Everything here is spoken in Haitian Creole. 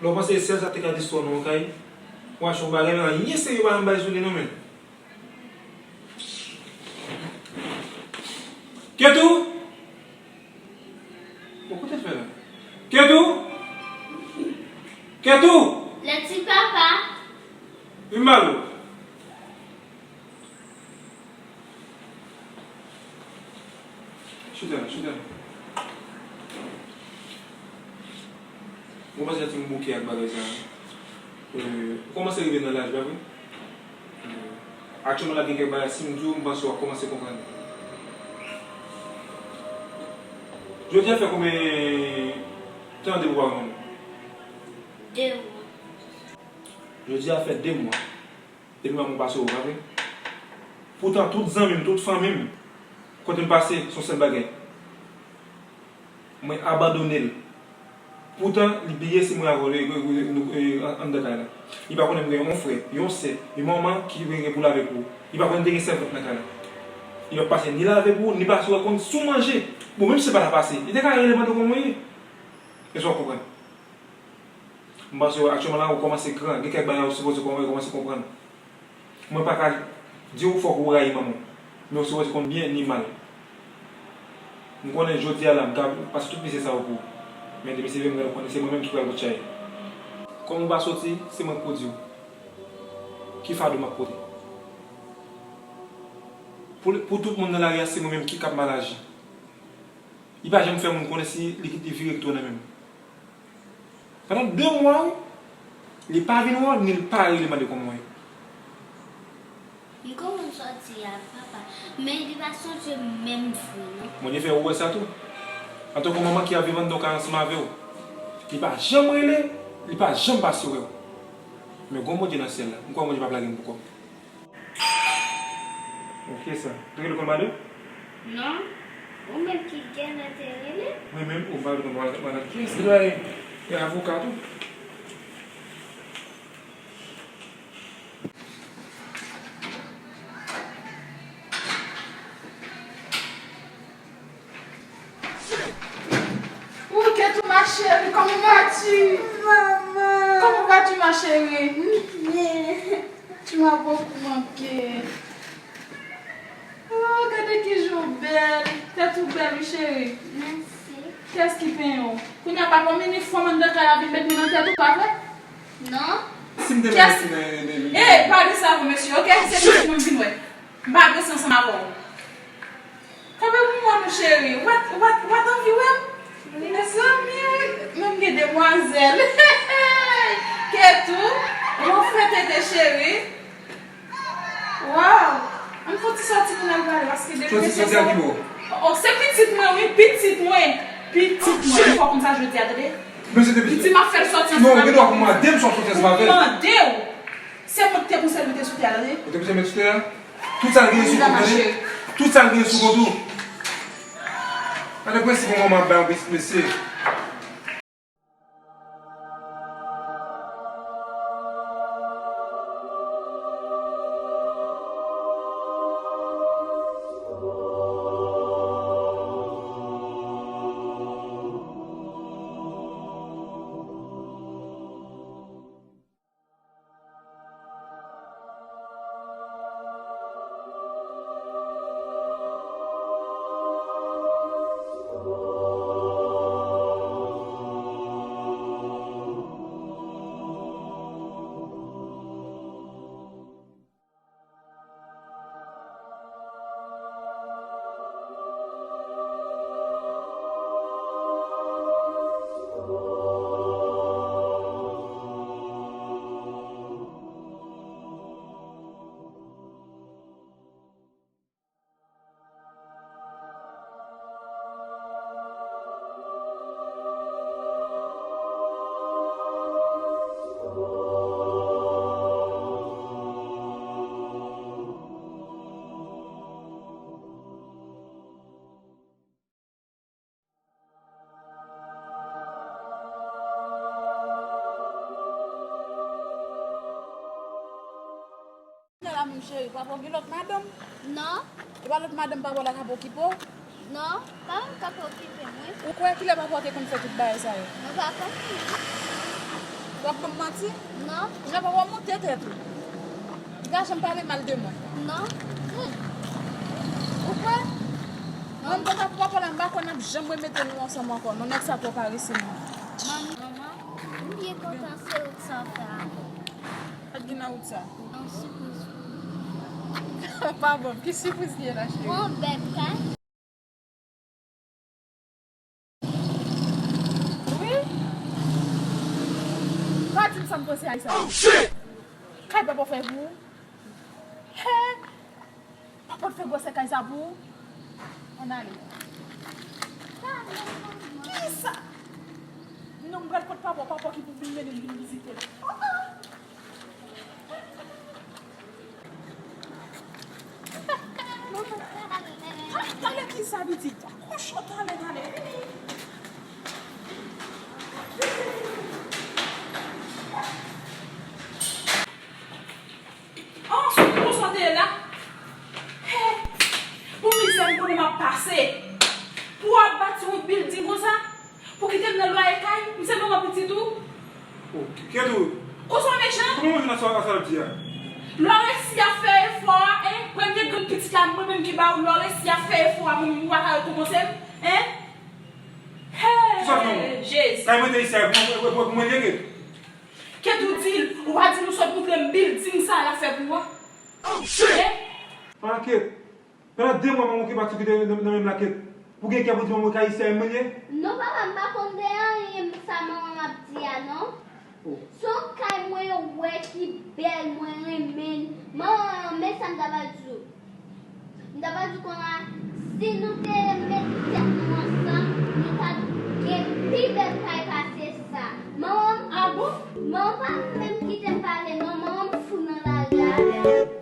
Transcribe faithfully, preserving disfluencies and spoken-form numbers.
Lè w panse se sèl sa k te ka distwè w nan yon kay, w achte yon bagay, men anyen serye pa janm bay sou li non, men. Ketou! Bon, kote l fè la? Ketou! Ketou! Lè ti papa. Vin ba l. Chita la, chita la. Mwen panse ti m bouke ak bagay sa a. Euh, ou kòmanse rive nan laj, pa vre? Euh, aktyèlman la gen kèk bagay, si m di w, m panse w ap kòmanse konprann. Jodi a fè konbyen tan depi w pa wè manman w? De mwa. Jodi a fè de mwa. Depi manman w pase w, pa vre? Poutan, tout zanmi m, tout fanmi m, kote m pase, se yon sèl bagay. Mwen abandone l. Poutan, li bliye si mwen avè w, e, e, e, nou, e, an, anndan kay la. Li pa konnen m gen yon frè, yon sè, yon manman ki gen pou lave pou ou. Li pa konnen te gen sèvant nan kay la. Li pa pase ni lave pou ou, ni pase wè konn si w manje. Bon, menm si se pa ta pase, li te ka rele mande w kòman w ye. Èske w ap konprann? M panse w aktyèlman la, ou kòmanse gran. Gen kèk bagay ou sipoze kòman, kòmanse konprann. Mwen pa ka di w fòk ou rayi manman w. Men ou sipoze konn byen ni mal. M konnen jodi a la, m ka pase tout misye sa yo pou ou. Men depi se vre, m konnen se mwen menm ki pral bout chay. Kòm ou pa soti, se mwen k pou di w ki fado m ap pote. Pou, pou tout moun nan lari a, se mwen menm ki k ap mal aji. Li pa janm fè moun konnen si li, li vire tounen menm. Pandan de mwa, wi, li pa vin wè w, ni li pa rele mande kòman w ye. M konprann sa w di a, papa, men li pa sonje m menm vre, non. Bondye fè ou wè sa tou. Antanke manman ki ap viv anndan yon kay ansanm avè w, li pa janm rele, li pa janm pase wè w. Men gon Bondye nan syèl la, m kwè Bondye p ap lage m pou kò m. Bon, kiyès sa? Ou te rele kont madanm? Non. Ou menm ki genlè te rele? Mwen menm, ou pa rele kont madanm, madanm. Kiyès? Li dwe e avoka tou. Ou Ketou ma chérie, kòman vas-tu? Maman. Comment vas-tu, ma chérie? Bien. Tu m'as beaucoup manqué. Oh, gade ki jan w bèl. Tèt ou bèl, wi, cheri. Mèsi. Kiyès ki penyen w? Kounye a, pa gon minifòm anndan kay la vin met mwen nan tèt ou, pa vre? Non. Si m te mèt nan, nan, nan, eh, pa di sa non, mesye, ok? Se mesye mwen vin wè. M pa dwe ansanm avè w. Kanpe pou mwen non, cheri. Ou pa, ou pa, ou pa t anvi wè m? Mezanmi, wi. Menm gen demwazèl. Ketou, ou anfle tete, cheri. Waw. Ann fè ti sòti pou n al pale, paske depi mesye sa. Sòti, sòti a ki bò? Oh, oh, se pitit mwen, wi, pitit mwen. Pitit mwen. Li fò konsa jodi a, tande. Mesye te... Li di m ap fè l sòti ansanm avè l. Non, ou gen dwa pou mande m si w ap sòti ansanm avè l. Pou mande w. Se mwen ki te pou sèlbitye sou tè a, tande. Ou te pou sèlbitye sou tè a? Tout sa l genyen sou kont ou, tande. Tout sa l genyen sou kont ou. Gade prensip yon manman ap bay yon pitit mesye. Nan la menm cheri, papa w gen lòt madanm? Non. E pa lòt madanm papa w la k ap okipe w? Non, pa mwen k ap okipe m, wi. Ou kwè kilè papa w te konn fè tout bagay sa yo? Mwen pa konprann. W ap ban m manti? Non. Jan papa w monte tèt ou. Li pa janm pale mal de mwen. Non. Hmm. Ou kwè? Mwen, m te ka papa la, m pa kwè n ap janm remete nou ansanm ankò. Non, nèg sa twò parese, non. Manman, manman, m byen kontan se ou ki sa fè avè m. Sa k gen nan wout sa? Yon sipriz pou ou. Pa bon, ki sipriz ki ye la, cheri? Yon bèl kay. Wi. Pa di m sa m panse a sa. Oh, shit! Kay papa fè pou ou. He! Papa fè gwosè kay sa pou ou. Ann ale. Kisa? Non, m pral kot papa, papa ki pou vin mennen m vin vizite l. Oh, oh. Talè kisa, pitit? Kochon, talè, talè. Oh, sou konsa w te ye la. He, pou mizè m konnen m ap pase. Pou w ap bati yon bilding konsa? Pou kite m nan lwaye kay? M se manman pitit ou? Oh, Ketou. Konsa w mechan? Kòman w jwenn sa, sa w ap di a? Lè w resi ap fè efò a, en? Premye grenn pitit la, mwen menm ki ba ou, lè w resi ap fè efò a, mwen menm ou pa ka rekòmanse m, en? Hey! Kisa w fè w? Jezi! Kay mwen te isi a, e pou mwen li ye, Ketou. Ketou di l, ou pa di l ou sot moutre m bilding sa l ap fè pou ou a. Oh, shit! En? Pandan ke, pandan de mwa manman w okipe ak sa ki te nan, nan men m la, Ketou. Pou gen kè pou di manman w kay isi a, e mwen li ye? Non, papa, m pa konn de anyen sa manman m ap di a, non. Oh. Se yon kay mwen wè ki bèl, mwen renmen l. Manman, men sa m ta pral di w. M ta pral di w konnya, si nou te met tèt nou ansanm, nou ta gen pi bèl kay pase sa. Manman m, a bon? Manman m pa menm kite m pale non, manman m fou nan lari avè m.